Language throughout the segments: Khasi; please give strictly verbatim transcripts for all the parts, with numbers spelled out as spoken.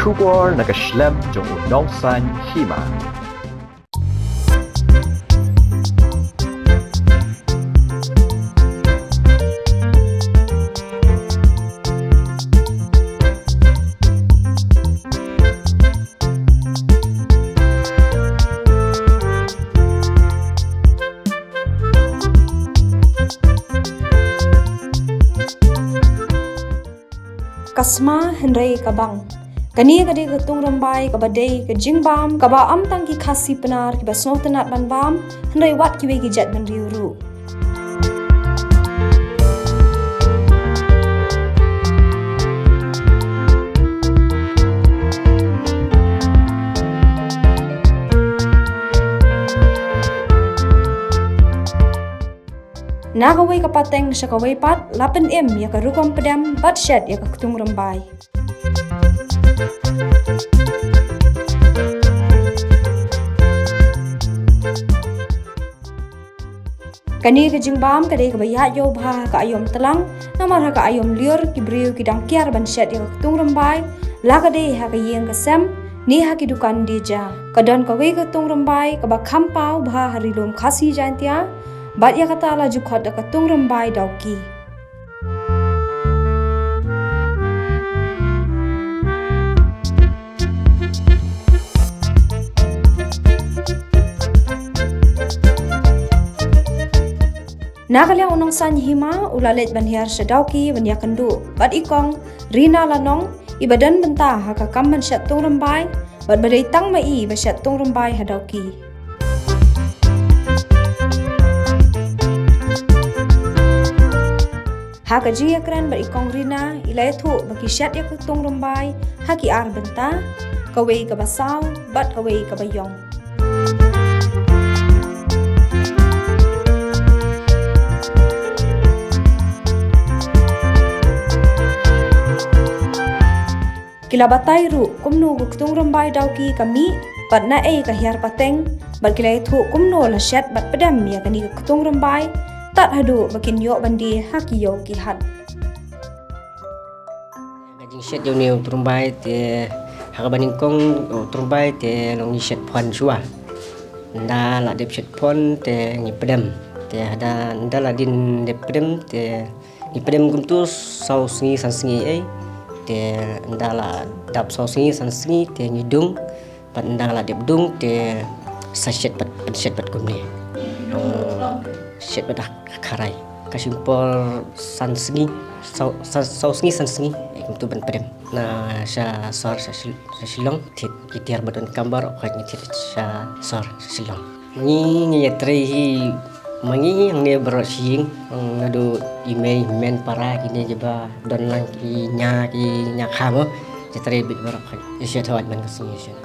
Khubor na ka shlem jong u Nongsaiñ Hima. Ka sma hynrei ka bang. Kane ka dei ka ktung rymbai kaba dei ka jingbam kaba ym tang ki Khasi Pnar kiba sngewtynnat ban bam, hynrei wat kiwei ki jait bynriew ruh. Na kawei ka pateng sha kawei pat, la pynim ïa ka rukom pdem bad shet ïa ka ktung rymbai. Kane ka jingbam ka dei kaba ïaid ïew bha ha ka aïom tlang, namar ha ka aïom lyiur ki briew ki dang kiar ban shet ïa ka ktung rymbai, la ka dei ha ka ïing ka sem ne ha ki dukan dija. Ka don kawei ka ktung rymbai kaba kham paw bha ha ri lum Khasi Jaintia, bad ïa kata la ju khot da ka ktung rymbai Dawki. Na ka liang u Nongsaiñ Hima u la leit ban hiar sha Dawki ban ïakynduh bad i kong Rina Lanong, iba don bynta ha ka kam ban shet ktung rymbai, bad ba dei tang ma i ba shet ktung rymbai ha Dawki. Ha ka jingïakren bad i kong Rina, i la ïathuh ba ki shet ïa ka ktung rymbai ha ki ar bynta, kawei kaba saw bad kawei kaba ïong. Ki la batai ruh kumno ka ktung rymbai Dawki ka mih, bad naei ka hiar pateng, bad ki la ïathuh kumno la shet bad pdem ïa kane ka ktung rymbai, tad haduh ba kin ïoh ban die ha ki ïew ki hat. Ka jingshet ïa une u ktung rymbai te, ha kaba nyngkong u ktung rymbai te long ngi shet phon shuwa. Ynda la dep shet phon te ngi pdem. Te haba ynda la dep pdem te ngi pdem kumtu saw sngi san sngi ei. Te ynda la dap saw sngi san sngi te ngi dung. Bad ynda la dep dung te sa shet bad, bad shet bad kumne. Shet bad ha kharai. Ka shim por san sngi, saw, saw, saw sngi san sngi, eh, kumtu ban pdem. Na sha sor, sha Shil-, sha Shillong, thied ki tiar ba donkam baroh, khoit ngi thied sha sor, sha Shillong. Ngi, ngi ïatrei hi, ma ngi hangne baroh shi ïing, naduh i mei, i hynmen para, kine kiba don lang ki ñia, ki ñia kha mo, ïatrei beit baroh khoit. Ïa shet hawai man ka sngi ïa shet.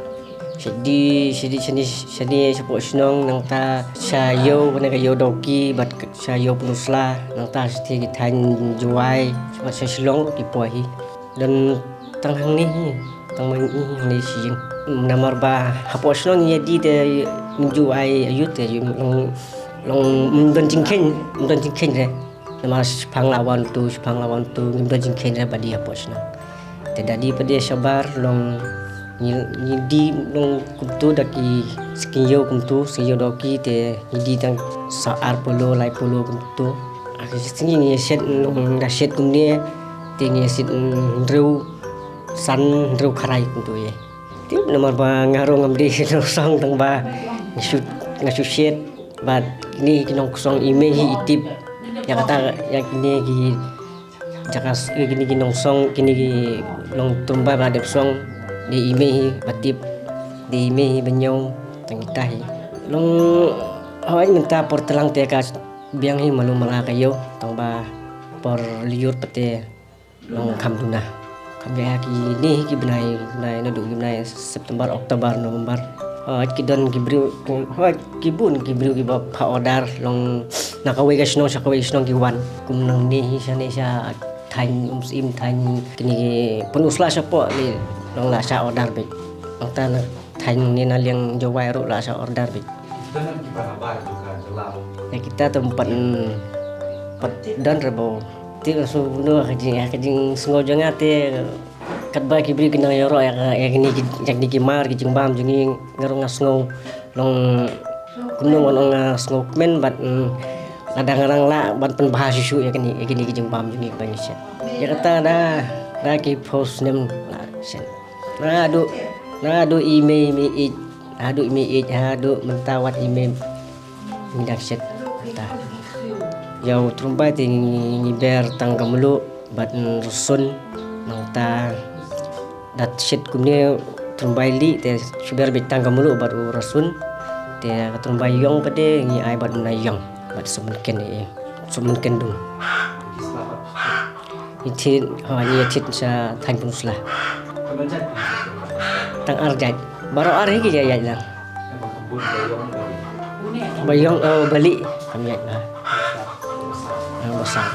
Shet die, shet die, shane, shane shapoh shnong nangta sha ïew, kane ka ïew Dawki, bad sha ïew Pynursla, nangta shatei ki thaiñ Jowai, bad sha Shillong ruh ki poi hi. Don tang hangne hi, tang ma ngi hi hangne shi ïing. Namar ba hapoh shnong ïa die te ngim ju ai aïu te ïa long, long, ym don jingkheiñ, ym don jingkheiñ re. Namar shiphang la wan tu, shiphang la wan tu, ngim don jingkheiñ re ba die hapoh shnong. Te da die pat de shabar long ngi, ngi die long kumtu da ki sngi ïew kumtu, sngi ïew Dawki te ngi die tang sa ar polo, lai polo kumtu. Ar sngi ngi shet long da shet kumne te ngi shet hynriew san hynriew kharai kumtu ïa. Tip namar ba nga ruh ngam dei ki nongkson tang ba nga shu, nga shu shet bad kine ki nongkson i mei hi i tip. Ïa kata ïa kine ki jaka s-, ïa kine ki nongkson, kine ki nongtrumbai ba dep song, dei i mei hi ba tip, dei i mei hi ba ñiew tang kita hi. Long hawai mynta por tlang te ka biang hi malu mala ka ïew tang ba por lyiur pat te long kham duna. Kham biang ha kine hi ki bnai, bnai naduh ki bnai September, October, November. Hooid ki don ki briew, hooid ki bun ki briew kiba phah order long na kawei ka shnong sha kawei ka shnong ki wan. Kum nangne hi shane sha thaiñ Umsyiem, thaiñ kine ki Pynursla shapoh ki long la shah order beit. Nangta na thaiñ ne na liang Jowai ruh la shah order beit. Ïa kita te ym pat, ym pat don re ba. Te nga shu buh ka jing, ka jingsngew jong nga te Katba ki briew ki nang ïaroh ïa, ïa kine ki, ïa kine ki mar ki jingbam jong ngi, nga ruh nga sngew long kumno, nga ruh nga sngew kmen bad, mm, lada nga nang lah ban pynbha shuh shuh ïa kine, ïa kine ki jingbam jong ngi ba ngi shet. Ïa kata da, da ki phew snem la shet. Naduh, naduh i mei, mei ïeit, naduh i mei ïeit haduh mynta wat i mei. Ngi dang shet ta. Ïa u tyrymbai te ngi, ngi ber tang ka mluh bad rsun, nangta da shet kumne u tyrymbai lieh te shu ber beit tang ka mluh bad u rsun. Te ka tyrymbai ïong pat te ngi ai bad u nongïong bad sop mynken, eh, sop mynken dung. Ngi thied, ha, ngi thied sha thaiñ Pynursla. Tang ar jait. Baroh ar hi ki jait jait lang. Ba ïong, eh, ba lieh. Kam jait ba. Ba sang.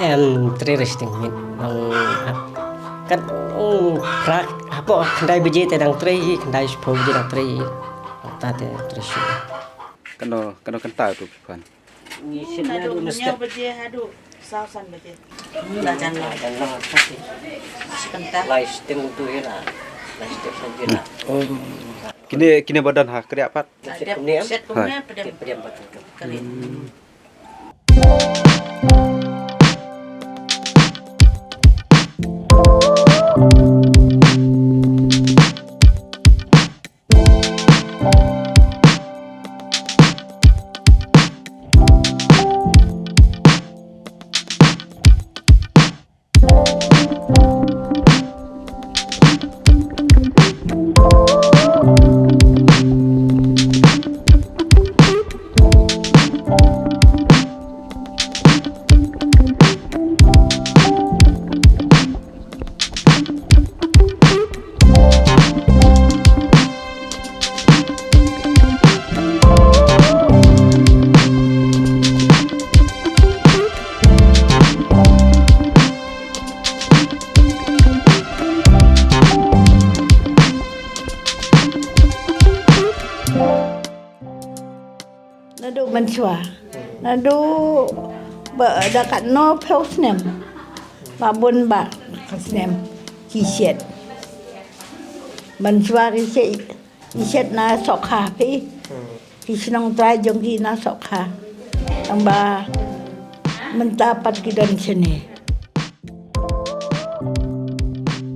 Em, trei resting mit. Nang, ah, kat, mm, phra, hapoh khyndai baje te dang trei hi, khyndai shiphew baje dang trei hi. Ta te trei shuh. Kano, kano kynta tu ki khwan? Ngi shet naduh hynñiew baje haduh saw san baje. La jan la. Jan la, pasti. Shi kynta. Lai step tu hi la. Lai step tu hi la. Oh. Kine, kine ba don ha kriah pat. Shet kumne, shet kumne, pdiang. Pdiang pat. Kali. Naduh mynshuwa. Naduh ba da katno phew snem. Ba bun ba ka snem. Ki shet. Mynshuwa ki shet, ki shet na Sokha phi. Ki shnong trai jong ki na Sokha. Tang ba mynta pat ki don shane.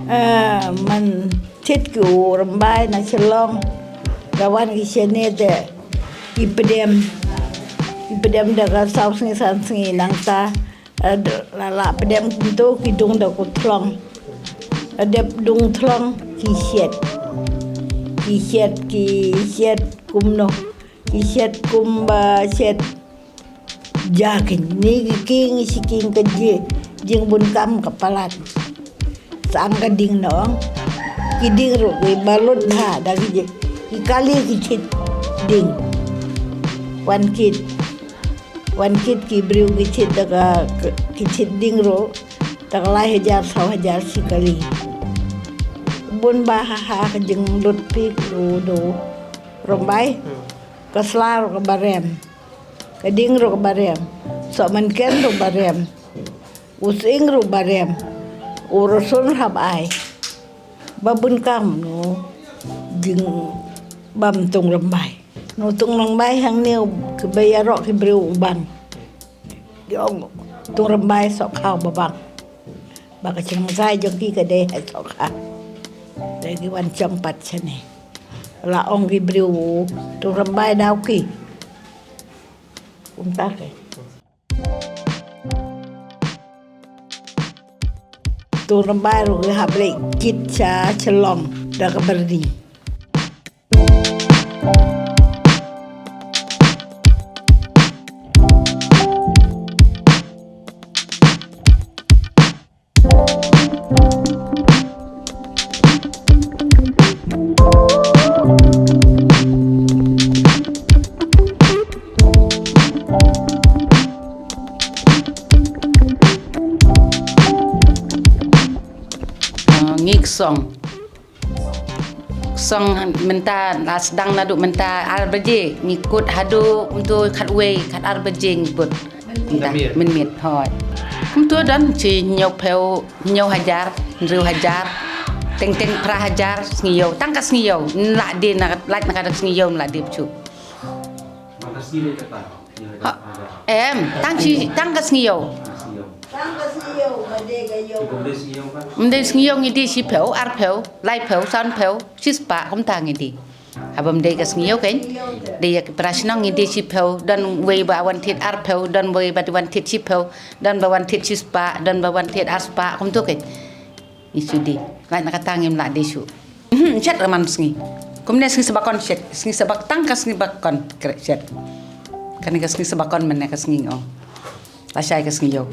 Eh, man thied ki u Rymbai na Shillong. Ka wan ki shane te ki pdem. Ki pdem da ka saw sngi san sngi nangta. Eh, la, la pdem kumto ki dung da ku thlong. La dep dung thlong ki shet. Ki shet, ki shet kumno. Ki shet kumba shet. Ja kine ki king shi king ka ji, jingbun kam ka palat. Sang ka ding nong. Ki ding ruh ki balut bha da ki ji. Ki kali ki chit ding. Wan kit. Wan kit ki briew ki chit da ka, ki chit ding ruh. Da ka lai hajar saw hajar shi kali. Bun bha ha ka jinglut pik ruh do. Rymbai. Ka sla ruh ka barem. Ka ding ruh ka barem. Sok mynken ruh barem. U sying ruh barem. U rsun hap ai. Ba bun kam nu jingbam Tung Rymbai. Nu Tung Rymbai hangne ki ba ïaroh ki briew u bang. Ki ong Tung Rymbai Sokha ba bang. Ba ka jingmynsai jong ki ka dei ha Sokha. Dei ki wan jong pat shane. La ong ki briew Tung Rymbai daw ki. Kumta ke. Tung Rymbai ruh ki hap leit kit sha Shillong da ka byrni. Ah, ngi ksong. Ksong mynta la sdang naduh mynta ar baje, ngi kut haduh mynta khatwei, khatar baje ngi kut. Mynta mynmiet, hooid. Kumto don shi hynñiew phew, hynñiew hajar. Hynriew hajar, teng teng phra hajar, sngi ïew, tang ka sngi ïew, ym lah die na, lait na ka sngi ïew, ym lah die bshu. Ha, em, tang shi, tang ka sngi ïew. Tang ka sngi ïew, ba die ka ïew. Ym dei sngi ïew ngi die shiphew, arphew, laiphew, sanphew, shispah, kumta ngi die. Haba ym dei ka sngi ïew kein, dei ïa ki para shnong ngi die shiphew, don wei ba wan thied arphew, don wei ba wan thied shiphew, don ba wan thied shispah, don ba wan thied arspah, kumtu kein. Ngi shu die. Lait na kata ngim lah die shuh. Mhm, shet ra man sngi. Kumne sngi sa bakon shet, sngi sa bak-, tang ka sngi bakon kreh shet. Kane ka sngi sa bakon mynne ka sngi, oh. Lashai ka sngi ïew.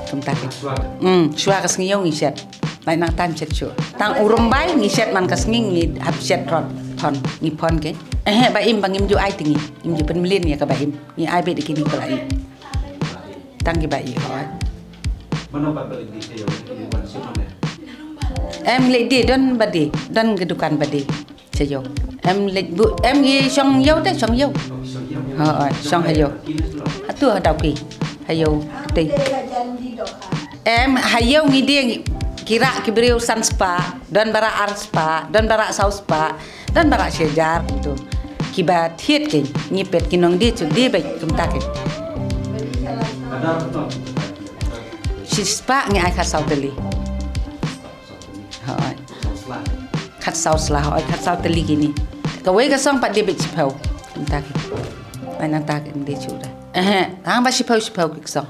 Kumta kein. Hmm, shuwa ka sngi ïew ngi shet. Lait nangta ngim shet shuh. Tang u rymbai ngi shet man ka sngi ngi hap shet rot. Phon, ngi phon kein. Eh, ba im ba ngim ju ai te ngi. Ngim ju pynmlien ïa kaba im. Ngi ai beit ïa kine kiba la ih. Tang kiba ih hooid. Em leit die, don ba die, don ka dukan ba die. Sha ïew. Em leit buh, em ngi shong ïew te, shong ïew. Hooid, shong ha ïew. Hato ha Dawki. Ha ïew te. Em ha ïew ngi die ngi, ki rah ki briew san spah, don ba rah ar spah, don ba rah saw spah, don ba rah shi hajar kumtu. Kiba thied kein ngi peit ki nongdie shu die beit kumta kein. Shi spah ngi ai khatsaw tylli. Hooid. Khatsaw sla, hooid, khatsaw tylli kine. Kawei ka song pat die beit shiphew. Kumta kein. Ai nangta kein die shuh da. Eh, tang ba shiphew shiphew ki song.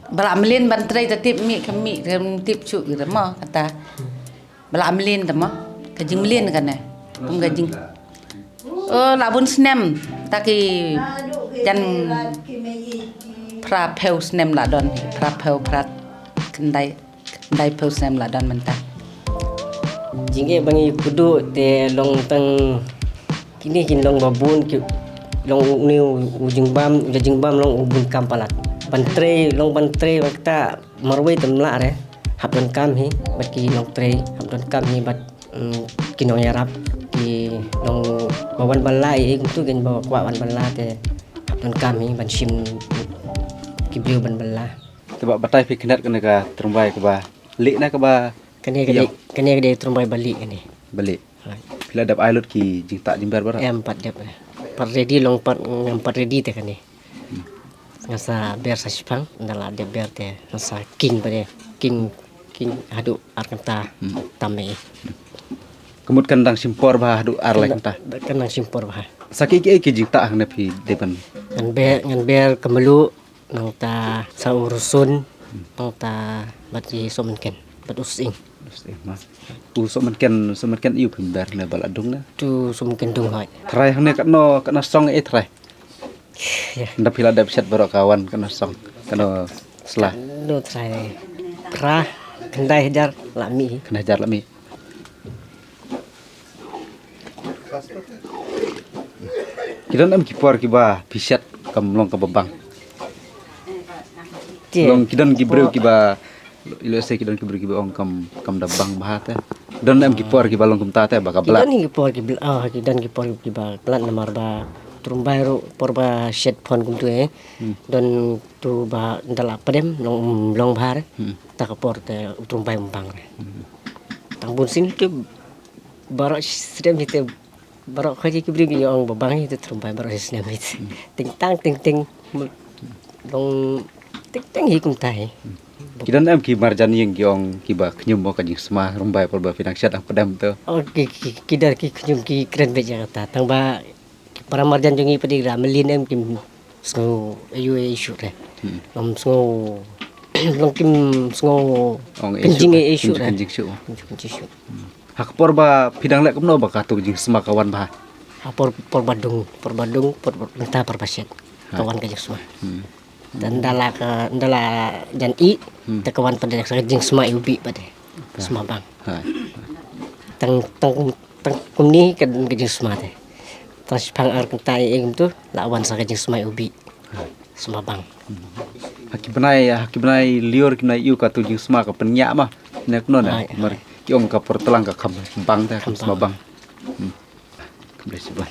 Ba la mlien ban trei ta tip mih ka mih ka tip shuh ki da mo kata. Ba la mlien ta mo. Ka jingmlien kane. Kum ka jing. Oh, la bun snem. Ta ki jan phra phew snem la don. Phra phew phra khyndai. Khyndai phew snem la don mynta. Jingeh ba ngi kduh te long tang kine kin long ba bun ki long une u jingbam, u jingbam long u bun kam palat. Ban trei long ban trei ba kata marwei tam lah re. Hap don kam hi bad ki nongtrei, hap don kam hi bad, mm, ki nongïarap, ki nong ba wan ban la ïa kumtu kin ba kwah wan ban la te hap don kam hi ban shim ki briew ban ban la. Te ba batai phi khyndiat kane ka tyrbai kaba lieh na kaba kane ka dei, kane ka dei tyrbai ba lieh kane. Ba lieh. Phi la dep ai lut ki jingtah jingber baroh? Em pat dep. Pat ready long pat, ngam pat ready te kane. Nga sa ber sa shipang, nda la dep ber te nga sa king pat de. King, king haduh ar kynta tam me. Ka mut kan dang shim por bha haduh ar lai kynta. Kan dang shim por bha. Sa ki ki ki jingtah hangne phi dei ban. Ngan ber, ngan ber ka mluh, nangta sa u rusun, nangta bad ki sohmynken, bad u sying. U sohmynken, sohmynken ïu phi ber ne ba la dung ne? Tu sohmynken dung hoi. Trai hangne katno, katno song e trai. Nda phi la dep shet baroh ka wan katno song, katno sla? Katno trai. Phra, khyndai hajar la mih. Khyndai hajar la mih. Ki don em ki por kiba phi shet kam long kaba bang? Long ki don ki briew kiba, ilo se ki don ki briew kiba ong kam, kam da bang bha te. Don em ki por kiba long kumta te ba ka blat? Ki don ki por kiba, ah, ki don ki por kiba blat namar ba tyrbai ruh por ba shet phon kumtu eh. Don tu ba nda la pdem long, long bha re. Ta ka por te u tyrbai um bang re. Tang bun sien te baroh snem hi te baroh khoit ki briew ki ong ba bang hi te tyrbai baroh snem hi te. Teng tang teng teng long teng teng hi kumta hi. Ki don em ki marjan ïing ki ong kiba khñium mo ka jingsma tyrbai por ba phi dang shet dang pdem to? Oh, ki, ki, ki don ki khñium ki kren beit ïa kata tang ba ki para marjan jong ngi pat de la mlien em kim sngew ayu ayu shuh re. Long sngew long kim sngew kynjing ayu shuh re. Kynjing shuh. Ha ka por ba phi dang leh kumno ba katu ka jingsma ka wan bha? Ha por, por ba dung, por ba dung, por ba mynta por ba shet ka wan ka jingsma. Te nda la ka, nda la jan ih te ka wan pat de ka jingsma iwbih pat de. Sma bang. Tang, tang, tang kumne ka, ka jingsma te. Tang shipang ar kynta ïa kumtu la wan sa ka jingsma iwbih. Sma bang. Ha ki bnai, ha ki bnai lyiur ki bnai ïew katu jingsma ka pynñiah ma. Ne kumno ne? Mar ki ong ka por tlang ka kham bang te, kham sma bang. Kam blei sibang.